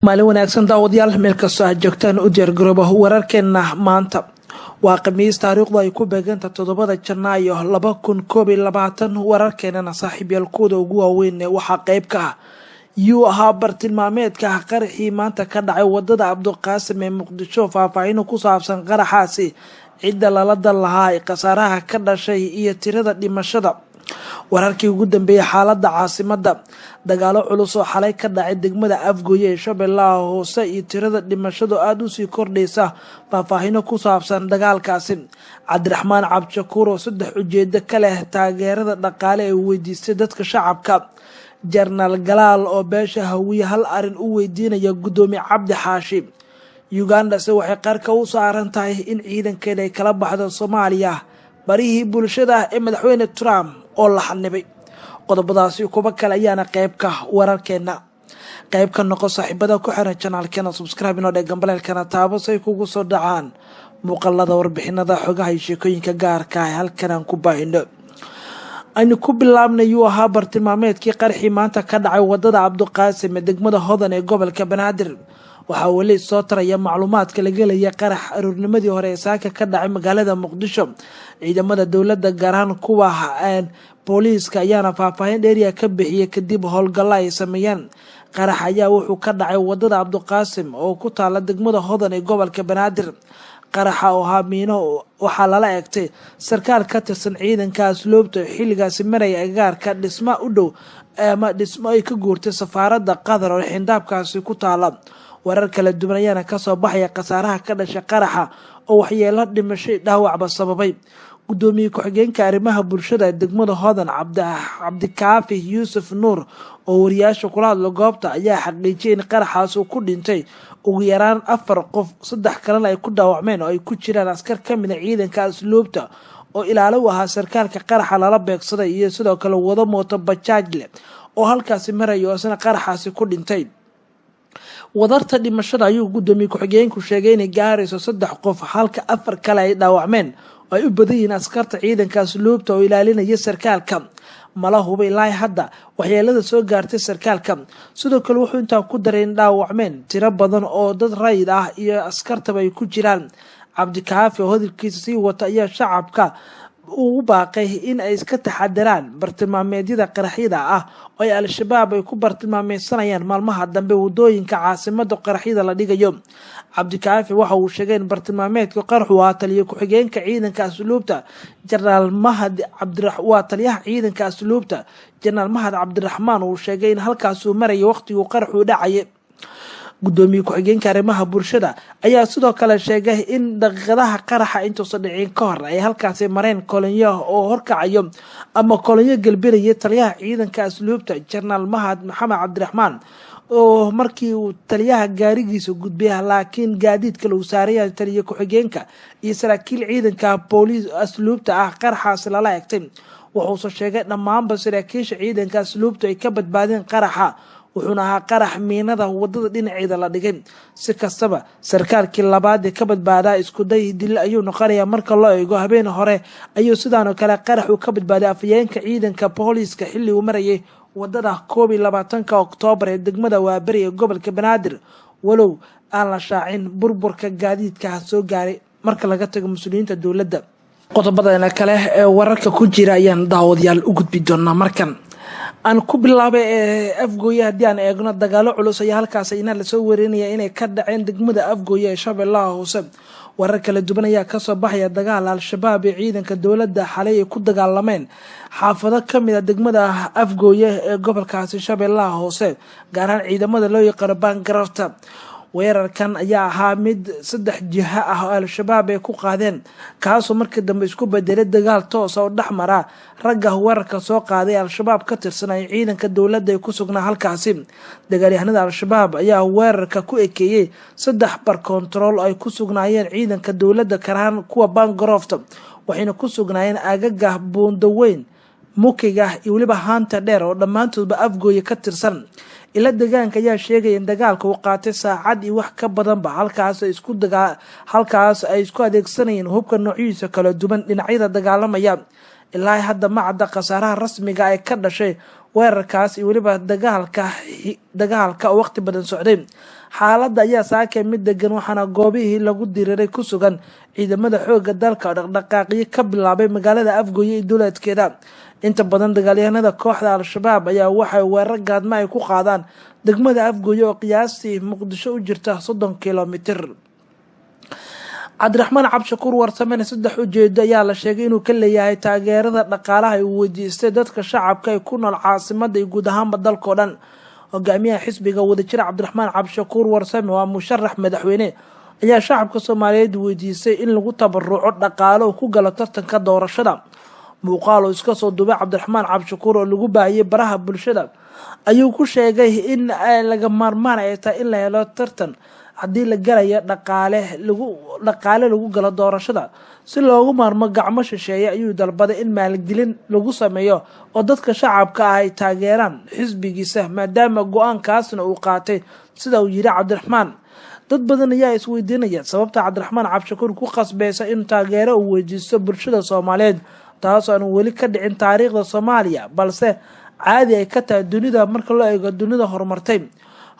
Maalin wanaagsan, daawadayaal, meel kastoo aad joogtaan, u diyaargarooba wararkeena maanta. Waa Khamiis, taariikhdu ay ku beeganta 7da Janaayo 2021. Wararkeenana, saaxiibyaal, kuwada ugu waaweyn waxaa qeyb ka ah: yuu ahaa bartilmaameedka qaraxii maanta ka dhacay wadada Cabdiqaasim ee Muqdisho? Faahfaahino ku saabsan qaraxaasi, cidda lala dan lahaa, khasaaraha ka dhashay iyo tirada dhimashada. Wararkii ugu dambeeyay xaalada caasimada, dagaalo culus oo xalay ka dhacay degmada Afgooye ee Shabeellaha Hoose iyo tirada dhimashadu aada usii kordhaysa. Faahfaahino ku saabsan dagaalkaasi. Cabdiraxmaan Cabdishakuur oo saddex ujeedo ka leh taageerada dhaqaale ee weydiistay dadka shacabka. Jenaraal Galaal oo beesha Hawiye hal arin u weydiinaya Gudoomiye Cabdi Xaashi. Uganda se waxay qarka u saaran tahay in ciidankeeda ay kala baxdo Soomaaliya. Barihii bulshada ee madaxweyne Trump oo la xanibay. Qodobadaasi kuba kale ayaana qeybka wararkeena. Qayb ka noqo saaxiibada ku xiran channelkeena, subscribe inoo dhe, gambaleelkana taabo say kugu soo dhacaan muuqalada, warbixinada, xogaha iyo sheekooyinka gaarka ah halkan aan ku baahino. Aynu ku bilaabnay: yuu ahaa bartilmaameedkii qaraxii maanta ka dhacay wadada Cabdiqaasim ee degmada Hodan ee gobolka Banaadir? Waxaa weli soo taraya macluumaadka laga helaya qarax aroornimadii hore ee saaka ka dhacay magaalada Muqdisho. Ciidamada dowladda, gaar ahaan kuwa booliiska, ayaana faahfaahin dheeriya ka bixiyay kadib howlgalla ay sameeyeen. Qarax ayaa wuxuu ka dhacay wadada Cabdiqaasim oo ku taala degmada Hodan ee gobolka Banaadir. Qaraxa oo ahaa miino waxaa lala eegtay sarkaal ka tirsan ciidanka asluubta xilligaasi maraya agagaarka dhisma u dhow ama dhismo ay ka guurtay safaaradda Qatar oo xindaabkaasi ku taala. Warar kala duwan ayaana kasoo baxaya khasaaraha ka dhashay qaraxa oo waxyeelo dhimashay dhaawacba sababay. Gudoomiye ku-xigeenka arrimaha bulshada ee degmada Hodan, Cabdikaafi Yuusuf Nuur, oo wariyaasha kula hadla goobta, ayaa xaqiijiyay in qaraxaas uu ku dhintay ugu yaraan afar qof, saddex kalena ay ku dhaawacmeen oo ay ku jiraan askar kamid ah ciidanka asluubta oo ilaalo u ahaa sarkaalka qaraxa lala beegsaday, iyo sidoo kale wado mooto bajaaj leh oo halkaasi maraya oo isna qaraxaasi ku dhintay. Wadarta dhimashada ayuu gudoomiye ku-xigeenku sheegay inay gaarayso saddex qof, halka afar kale ay dhaawacmeen oo ay u badan yihiin askarta ciidanka asluubta oo ilaalinaya sarkaalka. Mala huba ilaa hadda waxyeelada soo gaartay sarkaalka. Sidoo kale wuxuu intaa ku daray in dhaawacmeen tiro badan oo dad rayid ah iyo askartaba ay ku jiraan. Cabdikaafi oo hadalkiisa sii wata ayaa shacabka ugu baaqay in ay iska taxadaraan bartilmaameedyada qaraxyada ah oo ay Al-Shabaab ay ku bartilmaameysanayaan maalmaha dambe wadooyinka caasimada qaraxyada la dhigayo. Cabdikaafi waxa uu sheegay in bartilmaameedka qaraxu waa taliyo ku-xigeenka ciidanka asluubta, Jenaraal Mahad. Waa taliyaha ciidanka asluubta, Jenaraal Mahad Cabdiraxmaan. Uu sheegay in halkaasuu maraya waqtiguu qaraxuu dhacaya. Gudoomiye ku-xigeenka arrimaha bulshada ayaa sidoo kale sheegay in daqiiqadaha qaraxa intuusan dhicin ka hor ay halkaasi mareen kolonyo oo horkacayo ama kolonyo gelbinaya taliyaha ciidanka asluubta, Jenaraal Mahad Maxamed Cabdiraxmaan, oo markii uu taliyaha gaarigiisa gudbay, laakiin gaadiidka lagu saaraya taliye ku-xigeenka iyo saraakiil ciidanka booliis asluubta ah qaraxaasi lala egtay. Wuxuuse sheegay dhammaanba saraakiisha ciidanka asluubta ay ka badbaadeen qaraxa, wuxuuna ahaa qarax miinada wadada dhinaceeda la dhigay. Si kastaba, sarkaalkii labaad ee ka badbaadaa iskuday dil ayuu noqonayaa marka loo eego. Habeen hore ayuu sidaanoo kale qarax uu ka badbaaday afhayeenka ciidanka booliiska xilli uu marayay wadada 21-ka Oktoobar ee degmada Waaberi ee gobolka Banaadir, walow aan la shaacin burburka gaadiidka soo gaaray marka laga tago mas-uuliyiinta dowladda. Qodobadana kale ee wararka ku jira ayaan, daawadayaal, u gudbi doonaa. Markan aan ku bilaabay ee Afgooye. Haddii aan eegno, dagaalo culus ayaa halkaas ina lasoo warinaya inay ka dhaceen degmada Afgooye ee Shabeellaha Hoose. Warar kala duwan ayaa kasoo baxaya dagaal Al-Shabaab ee ciidanka dowladda xalay ay ku dagaalameen xaafado kamid ah degmada Afgooye ee gobolkaasi Shabeellaha Hoose, gaar ahaan ciidamada loo yaqaano Baangarafta. Weerarkan ayaa ahaa mid saddex jiha ah oo Al-Shabaab ay ku qaadeen, kaasoo markii dambe isku bedelay dagaal toosa oo dhex mara ragga weerarka soo qaaday Al-Shabaab ka tirsan ay ciidanka dowladda ay ku sugnaa halkaasi. Dagaalyahanada Al-Shabaab ayaa weerarka ku ekeeyey saddex bar kontarool ay ku sugnaayeen ciidanka dowladda, gaar ahaan kuwa Bangarofta, waxayna ku sugnaayeen agaga Buundaweyn, Mukiga iyo weliba Haanta Dheer oo dhammaantoodba Afgooye ka tirsan. Ila deegaanka ayaa sheegaya in dagaalka uu qaatay saacad iyo wax ka badanba, halkaas ay isku adeegsanayeen hubka noocyihiisa kala duwan dhinacyada dagaalamaya. Ilaa hadda ma cadda khasaaraha rasmiga ee ka dhashay. Weerarkaas iyo weliba dagaalka oo waqti badan socday. Xaaladda ayaa saakay mid degan, waxaana goobihii lagu diriiray ku sugan ciidamada xooga dalka oo dhaqdhaqaaqyo ka bilaabay magaalada Afgooye iyo duleedkeeda. Inta badan dagaalyahanada kooxda Al-Shabaab ayaa waxay weerar gaadma ay ku qaadaan degmada Afgooye oo qiyaastii Muqdisho u jirta 30 kilomitir. Cabdiraxmaan Cabdishakuur Warsamene saddex ujeedo ayaa la sheegay inuu ka leeyahay taageerada dhaqaalaha ay weydiistay dadka shacabka ee ku nool caasimada iyo guud ahaanba dalkao dhan. Hogaamiyaha xisbiga Wadajir, Cabdiraxmaan Cabdishakuur Warsame, waa musharax madaxweyne, ayaa shacabka Soomaaliyeed weydiistay in lagu tabaruco dhaqaalo ku galo tartanka doorashada. Muuqaal oo iska soo duubay Cabdiraxmaan Cabdishakuur oo lagu baahiyey baraha bulshada ayuu ku sheegay in laga maarmaan ay tahay in la helo tartan haddii la galayo dhaqaale lagu galo doorashada. Si loogu maarmo gacmo shisheeye ayuu dalbaday in maalgelin lagu sameeyo oo dadka shacabka ah ay taageeraan xisbigiisa, maadaama go-aankaasna uu qaatay, sida uu yiri Cabdiraxmaan. Dad badan ayaa isweydiinaya sababta Cabdiraxmaan Cabdishakuur ku qasbeysa inuu taageero uu weydiisto bulshada Soomaaliyeed, taasoo aan weli ka dhicin taariikhda Soomaaliya, balse caadi ay ka tahay dunida marka loo eego dunida horumartay.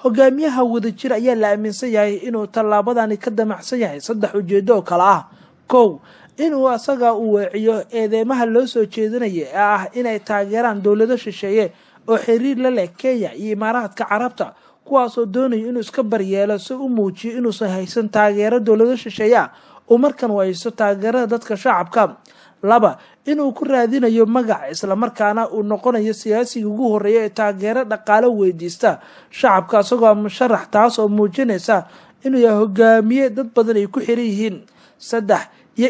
Hogaamiyaha Wadajir ayaa la aaminsan yahay inuu tallaabadani ka damacsan yahay saddex ujeedo oo kale ah: kow, inuu asaga uu weeciyo eedeymaha loo soo jeedinaya ee ah inay taageeraan dowlado shisheeye oo xiriir la leh Kenya iyo Imaaraadka Carabta, kuwaasoo doonayo inuu iska baryeelo si u muujiyo inuusan haysan taageero dowlado shisheeye ah, uu markan haysto taageerada dadka shacabka. Laba, inuu ku raadinayo magac, islamarkaana uu noqonayo siyaasiga ugu horeeya ee taageero dhaqaalo weydiista shacabka isagoo musharax, taas oo muujinaysa inuu yahay hogaamiye dad badan ay ku xiran yihiin. Saddex, iyo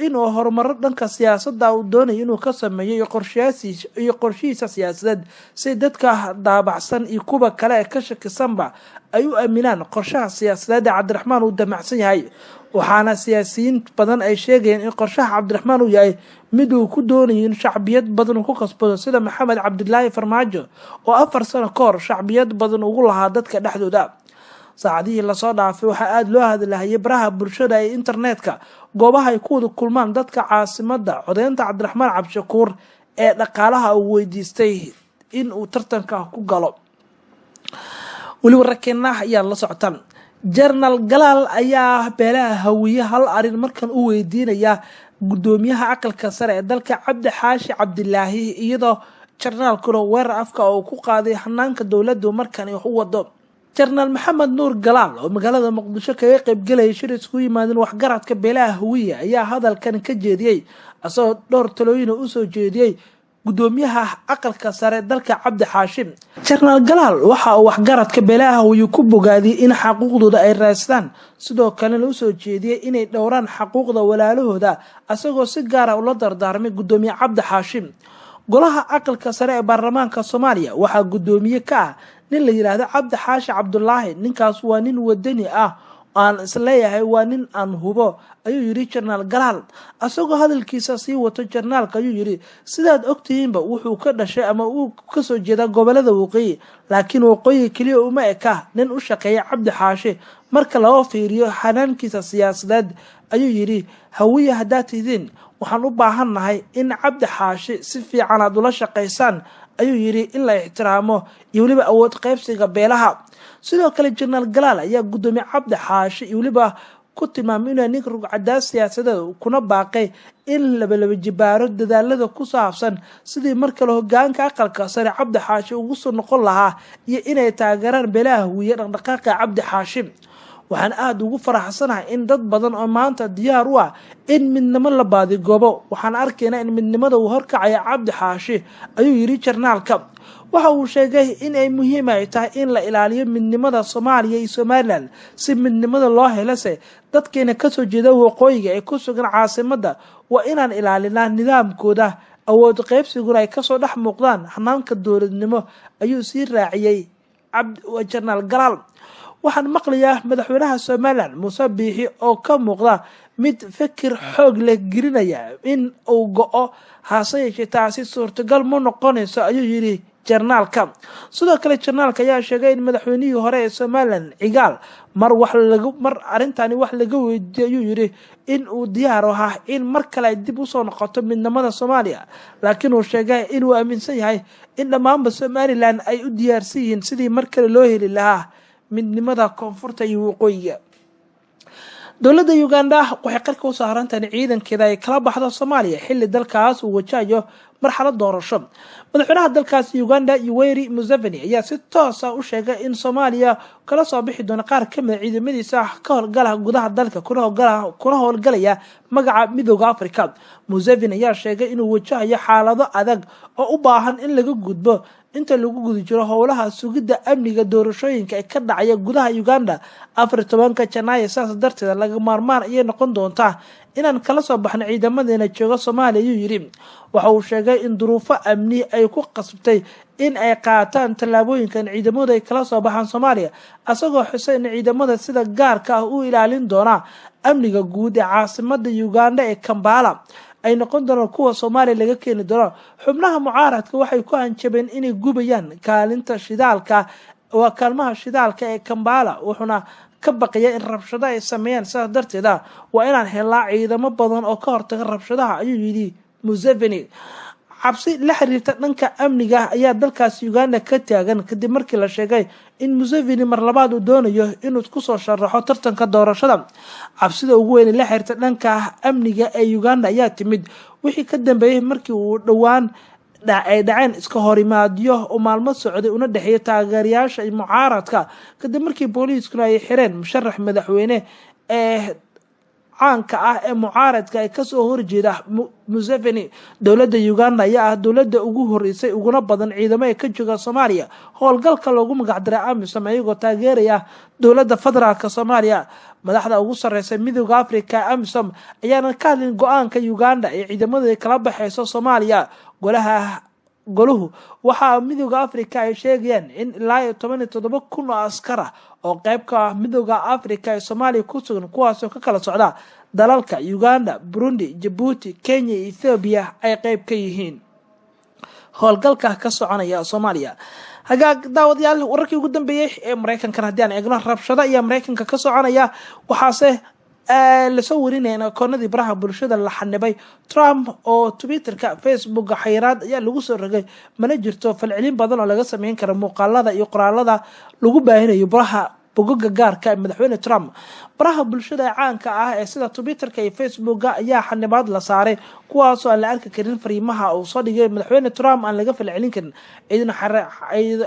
inuu horumaro dhanka siyaasadda uu doonayo inuu ka sameeyo iyo qorshihiisa siyaasadeed, si dadka daabacsan iyo kuwa kale ee ka shakisanba ay u aaminaan qorshaha siyaasadeed ee Cabdiraxmaan uu damacsan yahay. Waxaana siyaasiyiin badan ay sheegayeen in qorshaha Cabdiraxmaan uu yahay mid uu ku doonayo in shacbiyad badan uu ku kasbado, sida Maxamed Cabdilaahi Farmaajo oo 4 sano ka hor shacbiyad badan ugu lahaa dadka dhexdooda. Saacadihii lasoo dhaafay waxaa aada loo hadlahayay baraha bulshada ee internetka, goobaha ay ku wada kulmaan dadka caasimada, codeynta Cabdiraxmaan Cabdishakuur ee dhaqaalaha uu weydiistay in uu tartanka ku galo. Weli wararkeena ayaa la socotaan. Jenaraal Galaal ayaa beelaha Hawiye hal arin markan u weydiinaya gudoomiyaha aqalka sare ee dalka, Cabdi Xaashi Cabdilaahi, iyadoo jenaraalkuna weerar afka oo ku qaaday hanaanka dowladdu markan wax u wado. Jenaraal Maxamed Nuur Galaal oo magaalada Muqdisho kaga qaybgalayay shir isku yimaadeen waxgaradka beelaha Hawiye ayaa hadalkan ka jeediyey, isagoo dhowr talooyina usoo jeediyey gudoomiyaha aqalka sare dalka, Cabdi Xaashim. Jenaraal Galaal waxa uu waxgaradka beelaha Hawiye ku bogaadiyey in xaquuqdooda ay raadsadaan, sidoo kalena usoo jeediyey inay dhowraan xaquuqda walaalahooda, isagoo si gaara ula dardaarmay gudoomiye Cabdi Xaashim. Golaha aqalka sare ee baarlamaanka Soomaaliya waxaa gudoomiye ka ah nin la yidhaahdo Cabdi Xaashi Cabdulaahi. Ninkaas waa nin wadani ah, aan isleeyahay waa nin aan hubo, ayuu yidhi Jenaraal Galaal. Isagoo hadalkiisa sii wato jenaraalka ayuu yidhi: "Sidaad ogtihiinba, wuxuu ka dhashay ama uu kasoo jeedaa gobolada waqooyi, laakiin waqooyi keliya uma eka nin u shaqeeya Cabdi Xaashi marka loo fiiriyo xanaankiisa siyaasadeed," ayuu yidhi. "Hawiye haddaad tihiin, waxaan u baahannahay in Cabdi Xaashi si fiican aad ula shaqaysaan," ayuu yidhi, "in la ixtiraamo iyo weliba awood qaybsiga beelaha." Sidoo kale Jenaraal Galaal ayaa gudoomiye Cabdi Xaashi iyo weliba ku tilmaamay inuu ninka rugcadaa siyaasadeed, kuna baaqay in labalaba jibaaro dadaalada ku saabsan sidii mar kale hogaanka aqalka sare Cabdi Xaashi ugu soo noqon lahaa iyo inay taageeraan beelaha Hawiye dhaqdhaqaaqa Cabdi Xaashi. "Waxaan aada ugu faraxsanahay in dad badan oo maanta diyaar u ah in midnimo la baadigoobo. Waxaan arkaynaa in midnimada uu horkacaya Cabdi Xaashi," ayuu yidhi jenaraalka. Waxa uu sheegay in ay muhiim ay tahay in la ilaaliyo midnimada Soomaaliya iyo Somaliland. Si midnimada loo helose, dadkeena kasoo jeeda waqooyiga ee ku sugan caasimadda waa inaan ilaalinaa nidaamkooda, awood qaybsiguna ay kasoo dhex muuqdaan hanaanka dowladnimo, ayuu sii raaciyey Jenaraal Galaal. "Waxaan maqlayaa madaxweynaha Somaliland, Muuse Biixi, oo ka muuqda mid fikir xoog leh gelinaya in uu go-o, hase yeeshee taasi suurtagal ma noqonayso," ayuu yidhi. Jarnaalka. Sidoo kale jarnaalka ayaa sheegay in madaxweynihii hore ee Somaliland Cigaal mar arrintani wax laga weydiiyey ayuu yidhi in uu diyaar ahaa in mar kale ay dib usoo noqoto midnimada Soomaaliya, laakiin uu sheegay inuu aaminsan yahay in dhammaanba Somaliland ay u diyaarsan yihiin sidii mar kale loo heli lahaa midnimada koonfurta iyo waqooyiga. Dowladda Uganda waxay qarka u saarantahay in ciidankeeda ay kala baxdo Soomaaliya, xilli dalkaas uu wajahayo marxalad doorasho. Madaxweynaha dalkaasi Uganda, Yoweri Museveni, ayaa si toos ah u sheegay in Soomaaliya kala soo bixi doono qaar kamid a ciidamadiisa ka howlgala gudaha dalka, kuna howlgalaya magaca Midooda Africa. Museveni ayaa sheegay inuu wajahayo xaalado adag oo u baahan in laga gudbo inta lagu guda jiro howlaha sugidda amniga doorashooyinka ee ka dhacaya gudaha Uganda 14-ka Janaayo. Saas darteed laga maarmaan ayay noqon doontaa inaan kala soo baxno ciidamadeena jooga Soomaaliya, ayuu yidhi. Waxa uu sheegay in duruufo amni ay ku qasbtay in ay qaataan tallaabooyinkan ciidamadu ay kala soo baxaan Soomaaliya, asagoo xusay in ciidamada sida gaarka ah u ilaalin doonaa amniga guud ee caasimada Uganda ee Kampala ay noqon doonaan kuwa Soomaaliya laga keeni doono. Xubnaha mucaaradka waxay ku hanjabeen inay gubayaan kaalinta shidaalka, waa kaalmaha shidaalka ee Kampala, wuxuuna ka baqaya in rabshado ay sameeyaan. Sidaas darteeda waa inaan helnaa ciidamo badan oo ka hortaga rabshadaha, ayuu yidhi Museveni. Cabsi la xiriirta dhanka amniga ayaa dalkaasi Uganda ka taagan kadib markii la sheegay in Museveni mar labaad uu doonayo inuu kusoo sharaxo tartanka doorashada. Cabsida ugu weyn la xiriirta dhanka amniga ee Uganda ayaa timid wixii ka dambeeyey markii uu dhowaan ay dhaceen iska horimaadyo oo maalmo socday una dhexeeya taageerayaasha iyo mucaaradka, kadib markii booliiskuna ay xireen musharax madaxweyne ee caanka ah ee mucaaradka ee kasoo horjeeda Museveni. Dowladda Uganda ayaa ah dowladda ugu horeysay uguna badan ciidamo ee ka jooga Soomaaliya howlgalka loogu magacdaray AMISOM, iyagoo taageeraya dowladda federaalka Soomaaliya. Madaxda ugu sareysa Midooda Africa AMISOM ayaanan ka hadlin go-aanka Uganda ee ciidamada kala baxeyso Soomaaliya. Golaha goluhu waxaa Midooda Africa ay sheegayaan in ilaa iyo 17,000 oo askar ah oo qeyb ka ah Midooda Africa ee Soomaaliya ku sugan, kuwaasoo ka kala socda dalalka Uganda, Burundi, Jabuuti, Kenya iyo Ethoobiya, ay qeyb ka yihiin howlgalka ka soconaya Soomaaliya. Hagaag daawadayaal, wararkii ugu dambeeyey ee Mareykankan haddii aan eegno, rabshado ayaa Mareykanka ka soconaya, waxaase lasoo warinaya in akoonadii baraha bulshada la xanibay Trump oo Twitterka, Facebooka xayiraad ayaa lagu soo rogay. Mana jirto falcelin badan oo laga sameyn kara muuqaalada iyo qoraalada lagu baahinayo baraha bogoga gaarka ee madaxweyne Trump. Baraha bulshada ee caanka ah ee sida Twitterka iyo Facebooka ayaa xanibaad la saaray, kuwaasoo aan la arki karin fariimaha uu soo dhigay madaxweyne Trump, aan laga falcelin karin,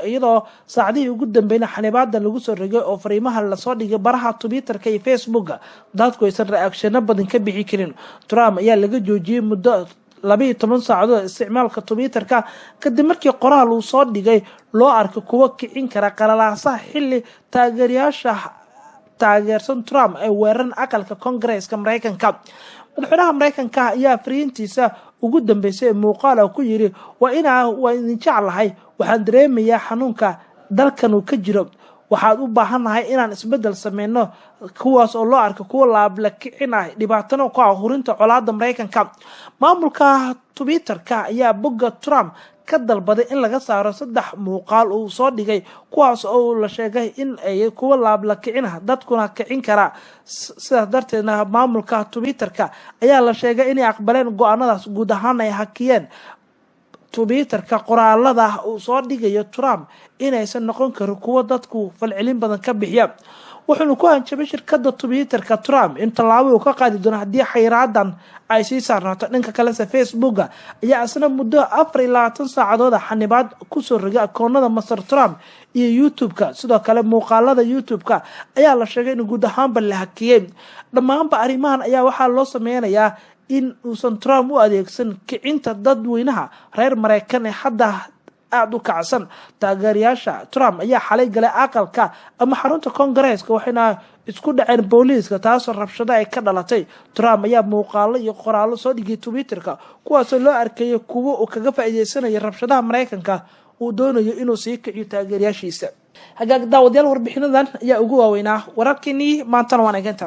iyadoo saacadihii ugu dambeeyna xanibaada lagu soo rogay oo fariimaha lasoo dhigay baraha Twitterka iyo Facebooka dadku aysan reactiono badan ka bixi karin. Trump ayaa laga joojiyey muddo 12 saacadood isticmaalka Twitterka kadib markii qoraal uu soo dhigay loo arkay kuwo kicin kara qalalaasaha, xilli taageerayaasha taageersan Trump ay weeran aqalka Koongareeska Mareykanka. Madaxweynaha Mareykanka ayaa fariintiisa ugu dambeysay ee muuqaala ku yiri: "Waa inaa waa idin jeclahay, waxaan dareemayaa xanuunka dalkan uu ka jiro, waxaad u baahannahay inaan isbeddel sameyno," kuwaas oo loo arka kuwa laabla kicin ah, dhibaatana ku ah hurinta colaada Mareykanka. Maamulka Twitterka ayaa bogga Trump ka dalbaday in laga saaro saddex muuqaal uu soo dhigay, kuwaas oo la sheegay in ay kuwa laabla kicin ah, dadkuna kicin karaa. Sidaas darteedna maamulka Twitterka ayaa la sheegay inay aqbaleen go-aanadaas, guud ahaan ay hakiyeen Twitterka qoraalada uu soo dhigayo Trump inaysan noqon karin kuwo dadku falcelin badan ka bixiya. Wuxuuna ku hanjabay shirkada Twitterka Trump in tallaabo uu ka qaadi doono haddii xayraadan ay sii saarnaato. Dhanka kalese, Facebooka ayaa isna muddo 24 saacadood xanibaad kusoo rogay akoonada Mister Trump iyo YouTube-ka. Sidoo kale muuqaalada YouTube-ka ayaa la sheegay in guud ahaanba la hakiyey. Dhammaanba arrimahan ayaa waxaa loo sameynayaa in uusan Trump u adeegsan kicinta dadweynaha reer Mareykan ee hadda aada u kacsan. Taageerayaasha Trump ayaa xalay galay aqalka ama xarunta Koongareeska, waxayna isku dhaceen booliiska, taasoo rabshado ay ka dhalatay. Trump ayaa muuqaalo iyo qoraallo soo dhigay Twitterka, kuwaasoo loo arkayay kuwo uu kaga faa-iideysanaya rabshadaha Mareykanka, uu doonayo inuu sii kiciyo taageerayaashiisa. Hagaag daawadayaal, warbixinadan ayaa ugu waaweynaa wararkeenii maantana, waan eeganta.